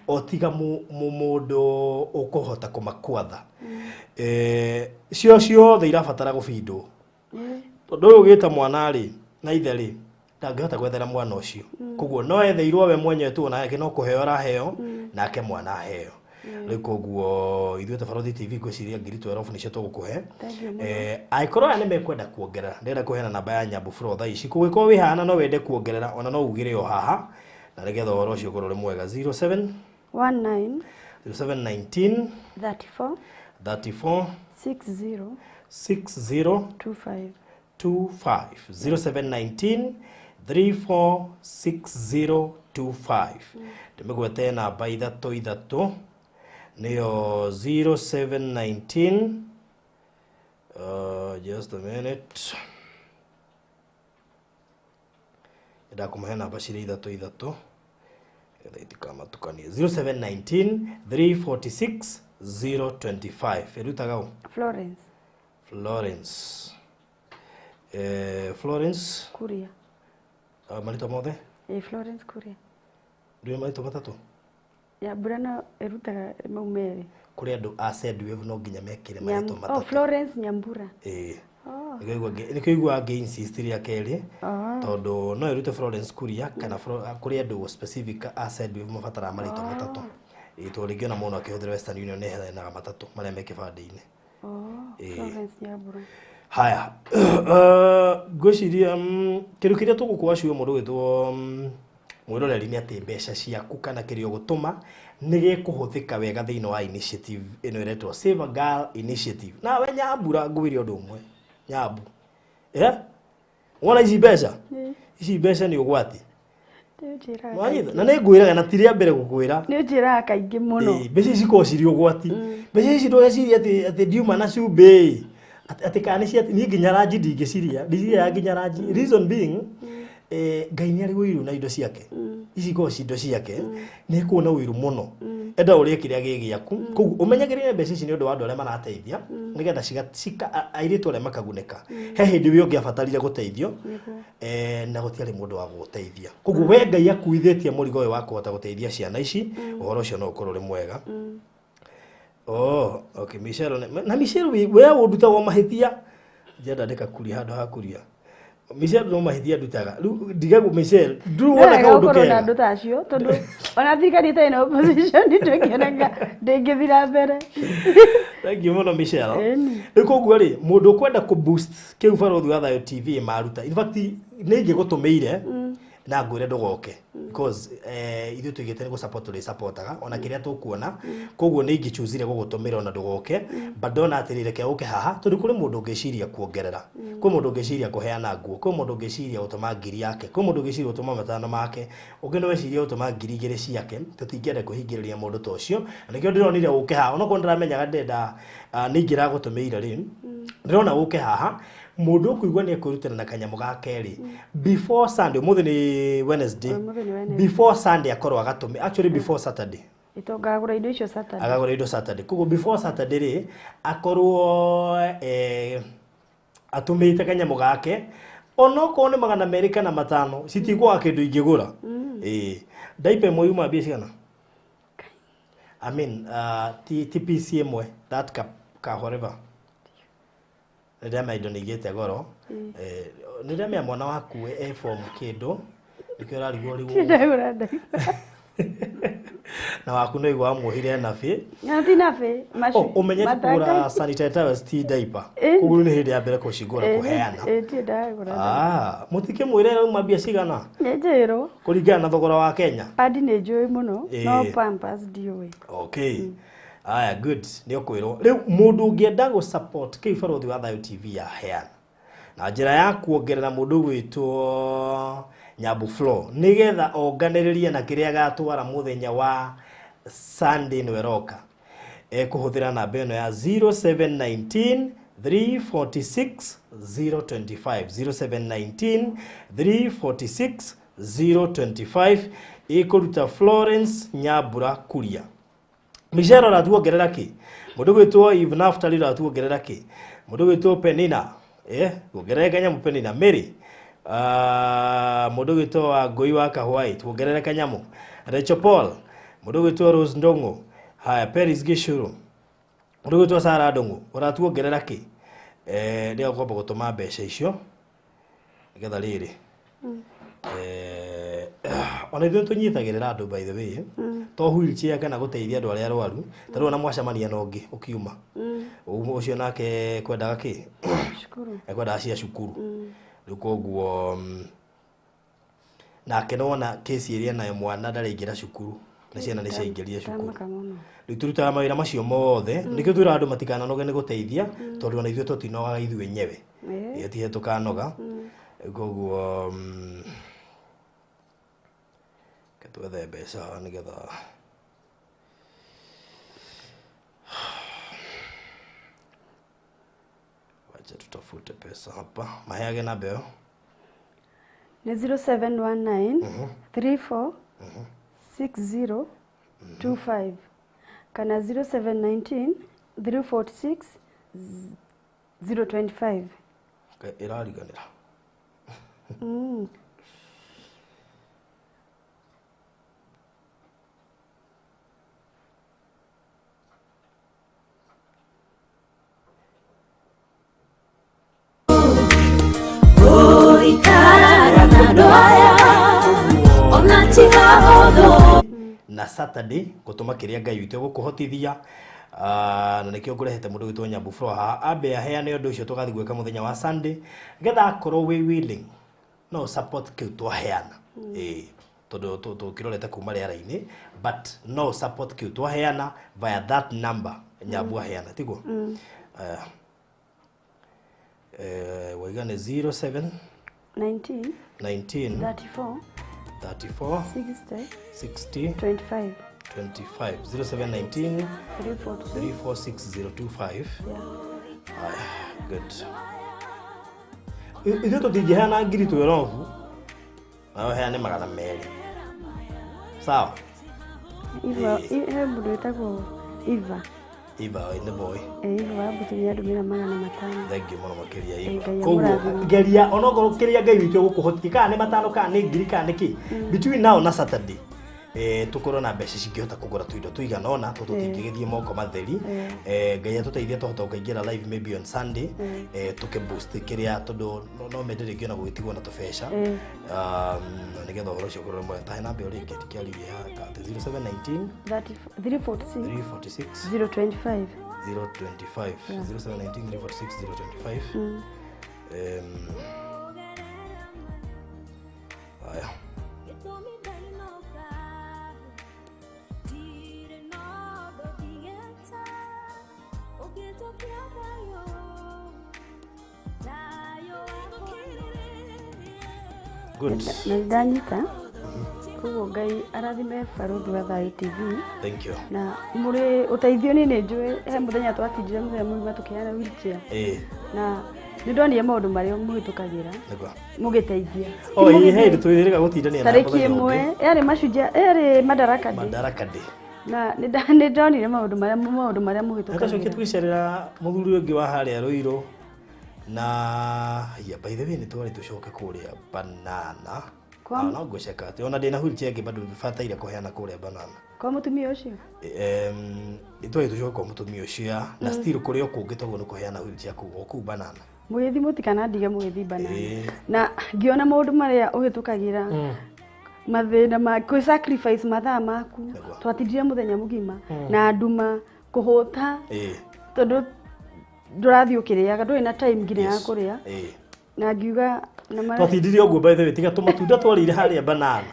o tiga mũndũ ũkũhota kũmakwatha. Cio ciothe irabatara gũbindwo. Tondũ ũyũ ũgĩte mwana rĩ na ithe rĩ ndangĩhota gwethera mwana ũcio. Koguo no etheirwo we mwenyewe tu onake no kũheo araheo nake mwana aheo. Rĩu koguo ithuĩ ta Barothi TV ngwĩciria 12,000 nĩcio tũgũkũhe. Angĩkorwo aya nĩ mekwenda kuongerera, ndĩrenda kũheana namba ya Nyambu Flo thaa ici. Kũngĩkorwo wĩ haha na no wende kuongerera ona no ugĩre o haha na nĩgetha ũhoro ũcio ũkorwo ũrĩ mwega. 07 19 0719 34 34 60 60 25 25 0719 34 60 25. Ndĩmĩgwete namba ithatũ ithatũ nĩyo 0719 just a minute ndakũmahe namba cirĩ ithatũ ithatũ getha itikamatukanie. 0719 346 025. Ĩrutaga ũ? Florence. Florence. Florence Kuria. Marĩtwa mothe? Florence Kuria. Ndũĩ marĩtwa matatũ? Ya mbura no ĩrutaga mau merĩ. Kũrĩ andũ a Sendwave no nginya mekĩre marĩtwa matatũ. Oh, Florence Nyambura. Nĩkĩo iguaga ngĩ insist rĩa kerĩ tondũ no ĩrute Florence Kuria kana kũrĩ andũ specific a Sendwave mabataraga marĩtwa matatũ. Tondũ rĩngĩ ona mũndũ akĩhũthĩra Western Union nĩ ĩheanaga matatũ marĩa me kĩbandĩ-inĩ. Florence Nyambura. Haya, ngwĩciria kĩndũ kĩrĩa tũgũkũa cio mũndũ gwĩtwo mwĩroreri nĩ atĩ mbeca ciaku kana kĩrĩa ũgũtũma nĩ gĩkũhũthĩka wega thĩinĩ wa initiative ĩno ĩretwo Save a Girl Initiative. Nawe Nyambura ngwĩre ũndũ ũmwe, Nyambu. Wona ici mbeca? Ici mbeca nĩ ũgwati. Na nĩ ngwĩraga na ti rĩa mbere gũkwĩra. Nĩ ũnjĩraga kaingĩ mũno. Mbeca ici cikoragwo cirĩ ũgwati. Mbeca ici ndũgecirie atĩ ndiuma na cumbĩ. Atĩ kana nĩ cia niĩ nginya ranji ndingĩciria. Ndiciriaga nginya ranji. Reason being, Ngai nĩ arĩ ũiru na indo ciake. Ici ikoragwo ci indo ciake, nĩ ekuona ũiru mũno. Enda ũrĩe kĩrĩa gĩ gĩaku. Koguo ũmenyagĩrĩre mbeca ici nĩ ũndũ wa andũ arĩa marateithia, nĩgetha airĩtu arĩa makagunĩka. He hĩndĩ we ũngĩabatarire gũteithio, na gũtiarĩ mũndũ wa gũgũteithia. Koguo we Ngai akuithĩtie mũrigo ũyũ wa kũhota gũteithia ciana ici, ũhoro ũcio no ũkorwo ũrĩ mwega. Oh, okay, Michelle na Michelle we ũndutagwo mahĩtia. Njenda ndĩkakuria handũ ha kuria. Michelle no mahĩtia ndutaga. Rĩu ndigagwo Michelle, ndũ wona kaũndũ kega. kega. Andũ ta acio tondũ ona thirikari ĩtarĩ na opposition ndĩngĩoneka ndĩngĩthira mbere. Thank you mũno Michelle. Rĩu koguo rĩ, mũndũ ũkwenda kũ boost kĩu Barothi wa Thayu TV maruta. In fact nĩ ingĩgũtũmĩire na ngwĩre ndũgoke because ithuĩ tuigĩte nĩ gũ support tũrĩ supportaga ona kĩrĩa tũkuona. Koguo nĩ ingĩchusire gũgũtũmĩra ona ndũgoke, but ndona atĩrĩ reke ũke haha tondũ kũrĩ mũndũ ũngĩciria kuongerera, kwĩ mũndũ ũngĩciria kũheana nguo, kwĩ mũndũ ũngĩciria gũtũma 1,000 yake, kwĩ mũndũ ũngĩciria gũtũma 5 make, ũngĩ no ecirie gũtũma 2,000 ciake. Tũtingĩenda kũhingĩrĩria mũndũ ta ũcio, na nĩkĩo ndĩronire ũke haha onokorwo ndĩramenyaga ndĩrenda nĩ ingĩragũtũmĩire rĩ, ndĩrona ũke haha Mũndũ ũkũigua nĩ ekwĩrutĩra na kanyamũ ga kerĩ before Sunday, ũmũthĩ nĩ Wednesday. Ũmũthĩ nĩ Wednesday. Before Sunday akorwo agatũmĩ, actually before Saturday. Ĩtongagũra indo icio Saturday. Agagũra indo Saturday, koguo before Saturday rĩ akorwo atũmĩte kanyamũ gake onokorwo nĩ 205 citikwaga kĩndũ ingĩgũra. Ĩĩ, ndaipa ĩmwe yuma mbia cigana? I mean, ti PC ĩmwe, that ka whatever. Nĩndĩramenya indo nĩ igĩte goro. Nĩndĩramenya mwana waku e form kĩndũ nĩkĩo ũrarigwo rĩu. Ndagũra ndaipa. Na waku no igua wamuohire nabĩ. Na ti nabĩ. Oh, ũmenyete kũgũra sanitary towels ti diaper. Koguo nĩ hĩndĩ ya mbere kũcigũra kũheana. Ĩ, ti ndagũra. Ah, mũtikĩmwĩre rauma mbia cigana? Nĩ njĩrwo. Kũringana na thogora wa Kenya. Padi nĩ njũĩ mũno, no Pampers ndiũĩ. Okay. Aya, good. Nĩ ũkwĩrwo. Rĩu mũndũ ũngĩenda gũ support kĩu Barũthi wa Thayũ TV ya heana na njĩra ya kuongerera mũndũ gwĩtwo Nyambu Floor nĩgetha onganĩrĩrie na kĩrĩa agatwara mũthenya wa Sunday ĩno ĩroka, ekũhũthĩra namba ĩno ya 0719 346 025, 0719 346 025, ĩkũruta Florence Nyambura Kuria. Michelle ũratuongerera kĩ? Mũndũ gwĩtwo Eve Naftali ũratuongerera kĩ? Mũndũ gwĩtwo Penina, tuongerere kanyamũ Penina. Mary, mũndũ gwĩtwo wa Ngũi wa Kahwai, tuongerere kanyamũ. Rachel Paul, mũndũ gwĩtwo Rose Ndong'o, haya Peris Gĩcũrũ, mũndũ gwĩtwo Sarah Ndong'o, ũratuongerera kĩ? Nĩ ũkwamba gũtũma mbeca icio nĩgetha rĩrĩ ona ithuĩ tũnyitagĩrĩra andũ, by the way, to wheelchair kana gũteithia andũ arĩa arwaru. Ta rĩu ona mwacemania na ũngĩ ũkiuma ũcio nake kwendaga kĩ? Cukuru. Ekwendaga cia cukuru. Rĩu koguo nake nĩwona kesi ĩrĩa nayo mwana ndaraingĩra cukuru na ciana nĩ ciaingĩrire cukuru. Ndamaka mũno. Rĩu tũrutaga mawĩra macio mothe nĩkĩo twĩraga andũ matikananoge nĩ gũteithia, tondũ ona ithuĩ tũtinogaga ithuĩ enyewe. Ĩĩ, tihe tũkanoga. Koguo reke twethe mbeca nĩgetha wacha tutafute pesa hapa. Maheage namba ĩyo. Nĩ 0719 34 60 25 kana 0719 346 025. Ĩrariganĩra. Gũikara na andũ aya ona ti hahũthũ. Na Saturday gũtũma kĩrĩa Ngai witũ egũkũhotithia. Na nĩkĩo ngũrehete mũndũ gwĩtwo Nyambu Floor haha ambe aheane ũndũ ũcio tũgathiĩ gwĩka mũthenya wa Sunday nĩgetha akorwo wĩ willing no support kĩu twaheana. Ĩĩ, tondũ tũkĩrorete kuma rĩera-inĩ, but no support kĩu twaheana via that number Nyambu aheana, tiguo? Waiga nĩ 07 19 19 34 34 60 60 25. 25, 0719 346 346025. Yeah. Aya, good. Ithuĩ tũtingĩheana ngiri twĩ robu, nawe heane 200. Sawa? Iva, he mũndũ wĩtagwo Iva. Iva nĩ boy. Iva wa Mbutu nĩandũmĩra 500. Thank you mũno makĩria Iva. Ngai Koguo amũrathime. geria onokorwo kĩrĩa Ngai witũ egũkũhotia, kana nĩ 5 kana nĩ ngiri kana nĩ kĩ, between now na Saturday tukorwo na mbeca cingĩhota kũgũra tũindo tũigana ũna tondũ tũtingĩgĩthiĩ moko matheri. Ngai atũteithie tũhote gũkaingĩra live maybe on Sunday, tũkĩ boost kĩrĩa tondũ no mende rĩngĩ ona gũgĩtigwo na tũbeca, nĩgetha ũhoro ũcio ũkorwo mwega. Tahe namba ĩyo rĩngĩ ndikĩaririe atĩ 0719 346 346 025. 025, 0719 346 025. Haya. Good. Na ndanyita koguo Ngai arathime Barũthi wa Thayũ TV. Thank you. Na mũrĩ ũteithio nĩ njũĩ he mũthenya twatindire mũthenya mũgima tũkĩheana wheelchair. Na Nĩ ndonire maũndũ marĩa mũhĩtũkagĩra Nĩguo. Mũgĩteithia. Oh, ĩĩ, he hĩndĩ twĩrĩga gũtindania na Tarĩki mũthenya ĩmwe ũngĩ. Yarĩ mashujaa, yarĩ Madaraka Day. Madaraka Day. Na nĩ ndonire maũndũ marĩa Nĩtwacokia mũhĩtũkagĩra. Tũgĩcerera mũthuri ũngĩ wa harĩa Rũirũ na ya, by the way, nĩ twarĩ tũcoke kũrĩa Banana. No ngũceka atĩ ona ndĩna wheelchair ĩngĩ bado bataire kũheana kũrĩa Banana. Kwa mũtumia ũcio. Twarĩ tũcoke kwa mũtumia ũcio ya na still kũrĩ o kũngĩ toguo nĩ kũheana wheelchair kũu o kũu Banana. Mũgĩthi, mũtikanandige mũgĩthi Banana. Ĩĩ. Na ngĩona maũndũ marĩa ũhĩtũkagĩra, mathĩna ma kwĩ sacrifice mathaa maku. Nĩguo. Twatindire mũthenya mũgima na nduma, kũhũta, tondũ ndũrathiĩ ũkĩrĩaga, ndũrĩ na time nginya ya kũrĩa. Na ngiuga na Twatindire ũguo, by the way, tiga tũmatunda twarĩire harĩa Banana.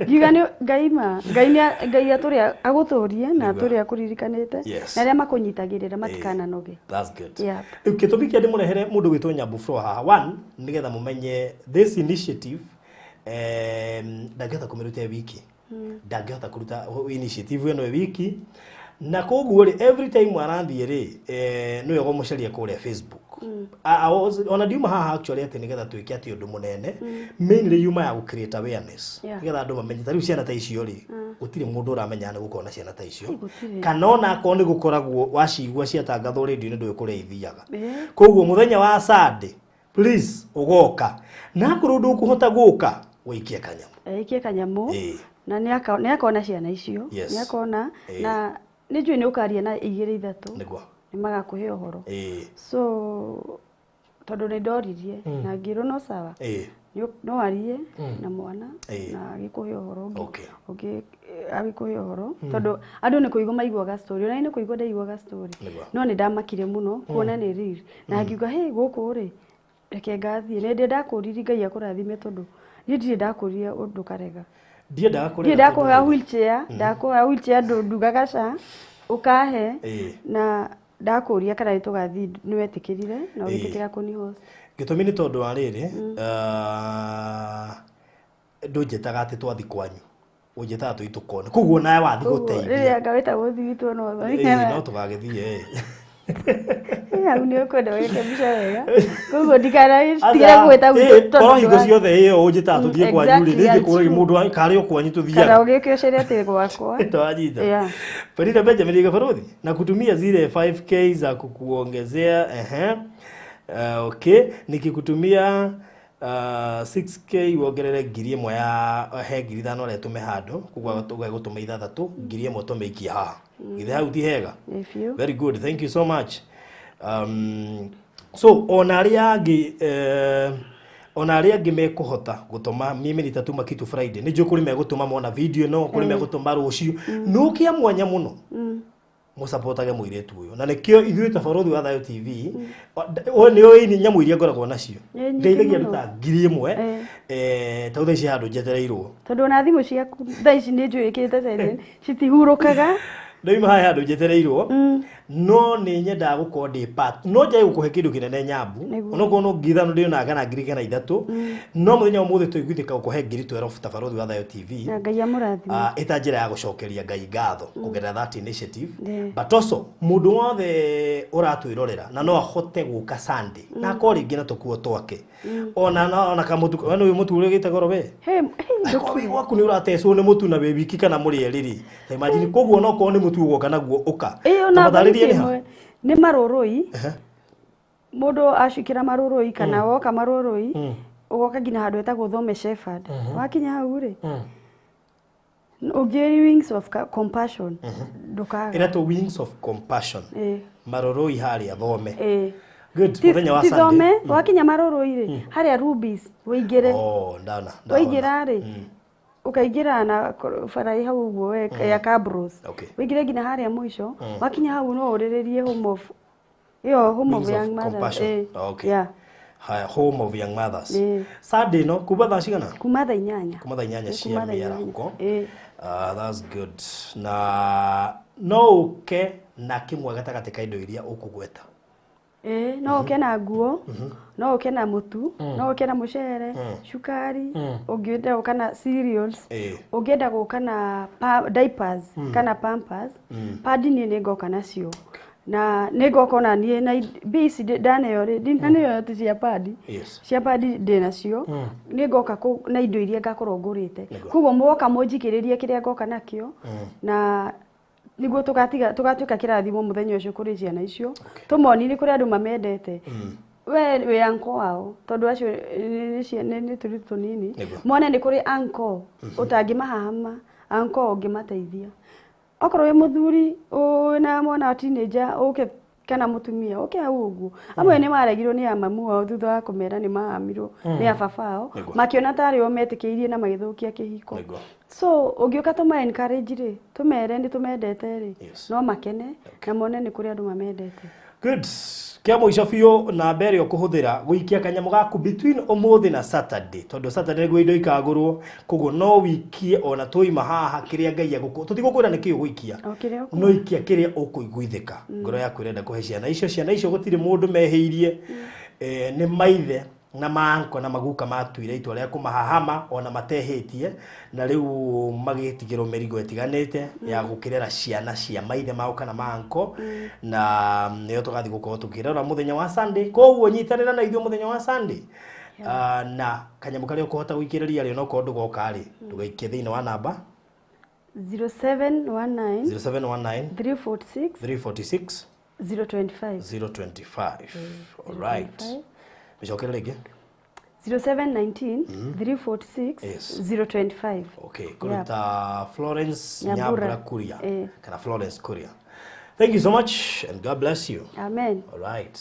Ngiuga nĩ Ngai ma Ngai nĩ Ngai atũrĩa agũtũrie na Nĩguo. atũrĩa akũririkanĩte na arĩa makũnyitagĩrĩra matikananoge. That's good. Yep. Rĩu gĩtũmi kĩa ndĩmũrehere mũndũ gwĩtwo Nyambu Flo haha, one, nĩgetha mũmenye this initiative, ndangĩhota kũmĩruta ĩ wiki, ndangĩhota kũruta initiative ĩno ĩ wiki, na koguo rĩ, every time arathiĩ rĩ, nĩwe ũkũmũcaria kũrĩa Facebook. Ona ndiuma haha actually atĩ nĩgetha twĩke atĩ ũndũ mũnene, mainly yuma ya gũ create awareness, nĩgetha andũ mamenye ta rĩu ciana ta icio rĩ, gũtirĩ mũndũ ũramenya nĩ gũkorwo na ciana ta icio. Gũtirĩ. Kana ona akorwo nĩ gũkoragwo, wacigua ciatangathwo rĩndio-inĩ, ndũĩ kũrĩa ithiaga. Koguo mũthenya wa Sunday, please, ũgoka, na akorwo ndũkũhota gũka, ũikie kanyamũ. Aikie kanyamũ. Na nĩ akona ciana icio. Nĩ akona. Na nĩ njũĩ nĩ ũkaria na igĩrĩ ithatũ, nĩ magakũhe ũhoro. So tondũ nĩ ndoririe na ngĩrwo no sawa, no arie na mwana na agĩkũhe ũhoro ũngĩ, ũngĩ agĩkũhe ũhoro, tondũ andũ nĩ kũigua maiguaga story, ona niĩ nĩ kũigua ndaiguaga story. No nĩ ndamakire mũno kuona nĩ real, na ngiuga, "Hey, gũkũ rĩ, reke ngathiĩ." Nĩ ndĩ ndakũririe, Ngai akũrathime, tondũ niĩ ndirĩ ndakũria ũndũ karega. Ndiendaga kũrega. Ndirĩ ndakũhoya wheelchair, ndakũhoya wheelchair, ndugaga ca ũkahe. Na ndakũria kana nĩ tũgathiĩ, nĩ wetĩkĩrire na ũgĩtĩkĩra kũni host. Gĩtũmi nĩ tondũ wa rĩrĩ, ndũnjĩtaga atĩ twathi kwanyu, ũnjĩtaga tũi tũkone, koguo nawe wathi Koguo, gũteithia. Rĩrĩa ngawĩta gũthi gwitũ no Ĩĩ, no tũgagĩthiĩ. Hau nĩ ũkwenda wĩke mbica wega, koguo ndikanatigĩre gwĩta gwitũ tondũ Korwo hingo ciothe ĩyo ũnjĩtaga tũthiĩ kwanyu rĩ, Exactly, ningĩ kũragia mũndũ karĩ o kwanyu kana tũthiaga. ũgĩũke ũcere atĩ gwakwa. Twanyita. Farida Benjamin Gabarodhi, na kutumia zile 5K za kukuongezea, ehe. Okay, nikikutumia 6K wongerere 1,000 ya he 5,000 ũrĩa tũme handũ, koguo tũgũtũma 6, 1,000 tũmĩikie haha. Githĩ hau ti hega? Ĩ biũ. Very good, thank you so much. So ona arĩa angĩ ona arĩa angĩ mekũhota gũtũma, mimi nitatuma kitu Friday. Nĩ njũĩ kũrĩ megũtũma mona video ĩno, kũrĩ megũtũma rũciũ. No kĩa mwanya mũno, mũsapotage mũirĩtu ũyũ, na nĩkĩo ithuĩ ta Barothi wa Thayo TV, nĩ ũĩ nyamũ iria ngoragwo nacio, Nĩ nyingĩ ndeithagia andũ mũno. ta 1,000. Ta thaa ici handũ njetereirwo. Tondũ ona thimũ ciaku thaa ici nĩ njũĩ ĩkĩrĩte silent, citihurũkaga. Ndauma haha handũ njetereirwo, no nĩ nyendaga gũkorwo ndĩ part, no njage gũkũhe kĩndũ kĩnene, Nyambu. Onokorwo no 5,000 ndĩonaga kana ngiri kana ithatũ, no mũthenya wa ũmũthĩ tũiguithĩka gũkũhe 12,000 ta Barothi wa Thayo TV. Na Ngai amũrathime. Ĩta njĩra ya gũcokeria Ngai ngatho kũgerera that initiative. But also mũndũ wothe ũratwĩrorera na no ahote gũka Sunday na akorwo rĩngĩ na tũkuo twake, ona kamũtu, we nĩ mũtu ũrĩa goro we. Hey, hey, Angĩkorwo wĩ gwaku nĩ ũratecwo nĩ mũtu na wĩ wiki kana mũrĩ erĩ rĩ, ta imagine, koguo no korwo nĩ mũtu ũgoka naguo ũka. Ĩyo na Tũmatarĩrie nĩ ha? ĩmwe nĩ Marũrũi. Mũndũ acikĩra Marũrũi kana woka Marũrũi, ũgoka nginya handũ hetagwo Thome Shepherd. Wakinya hau rĩ, ũngĩ Wings of Compassion ndũkaga. Ĩretwo Wings of Compassion. Marũrũi harĩa Thome. Good. Mũthenya wa Ti Sunday. Thome, wakinya Marũrũi rĩ, harĩa Rubies wĩingĩre. Oh, ndana ndahona. Waingĩra rĩ, ũkaingĩra na bara ĩ hau ũguo we ya Cabros. Wĩingĩre nginya harĩa mũico. Wakinya hau no ũrĩrĩrie home of ĩyo, home of Wings of young mothers. Compassion. Okay. Yeah. Haya, home of young mothers. Sunday no kuma thaa cigana? Kuma thaa 8. Kuma thaa 8 Ĩ, cia kuma thaa 8. mĩarahũko. Ĩ. That's good. Na no ũke na kĩmwe gatagatĩ ka indo iria ũkũgweta. Ĩ, no ũke na nguo, no ũke na mũtu, no ũke na mũcere, cukari, ũngĩenda gũka na cereals, ũngĩenda gũka na diapers kana pampers, pad, niĩ nĩ ngoka nacio. Na nĩ ngoka ona niĩ na mbia ici ndaneo rĩ, ndinaneo ti cia padi. Cia padi ndĩ nacio. Nĩ ngoka na indo iria ngakorwo ngũrĩte. Koguo mwoka mũnjikĩrĩrie kĩrĩa ngoka nakĩo, na nĩguo tũgatiga tũgatuĩka kĩrathimo mũthenya ũcio kũrĩ ciana icio. Tũmonie nĩ kũrĩ andũ mamendete. We wĩ uncle wao, tondũ acio nĩ tũirĩtu tũnini. Mone nĩ kũrĩ uncle ũtangĩmahahama, uncle ũngĩmateithia. Okorwo wĩ mũthuri wĩna mwana wa teenager ũke, kana mũtumia ũke hau ũguo. Amwe nĩ maregirwo nĩ amamu ao thutha wa kũmera nĩ mahamirwo nĩ ababa ao, makĩona tarĩ o metĩkĩirie na magĩthũkia kĩhiko. So ũngĩũka tũma encourage rĩ, tũmere nĩ tũmendete rĩ, no makene na mone nĩ kũrĩ andũ mamendete. Good. Kĩa mũico biũ, namba ĩrĩa ũkũhũthĩra gũikia kanyamũ gaku between ũmũthĩ na Saturday, tondũ Saturday nĩguo indo ikagũrwo, koguo no wikie ona twaima haha kĩrĩa Ngai egũkũ, tũtigũkwĩra nĩkĩ ũgũikia, O kĩrĩa ũkuona. no ikia kĩrĩa ũkũiguithĩka ngoro yaku ĩrenda kũhe ciana icio. Ciana icio gũtirĩ mũndũ mehĩirie, nĩ maithe na maanko na maguka matuire itua rĩa kũmahahama ona matehĩtie, na rĩu magĩtigĩrwo mĩrigo ĩtiganĩte ya gũkĩrera ciana cia maithe mao kana maanko, na nĩyo tũgathiĩ gũkorwo tũkĩrora mũthenya wa Sunday. Koguo nyitanĩra na ithuĩ mũthenya wa Sunday. Na kanyamũ karĩa ũkũhota gũikĩrĩria rĩ, onokorwo ndũgoka rĩ, ndũgaikie thĩinĩ wa namba 0719 0719 346 346 025. 025. Alright, mĩcokere rĩngĩ. 0719 346 025. Okay, kũruta Florence Nyambura. Nyambura Kuria kana Florence Kuria. Thank you so much and God bless you. Amen. All right.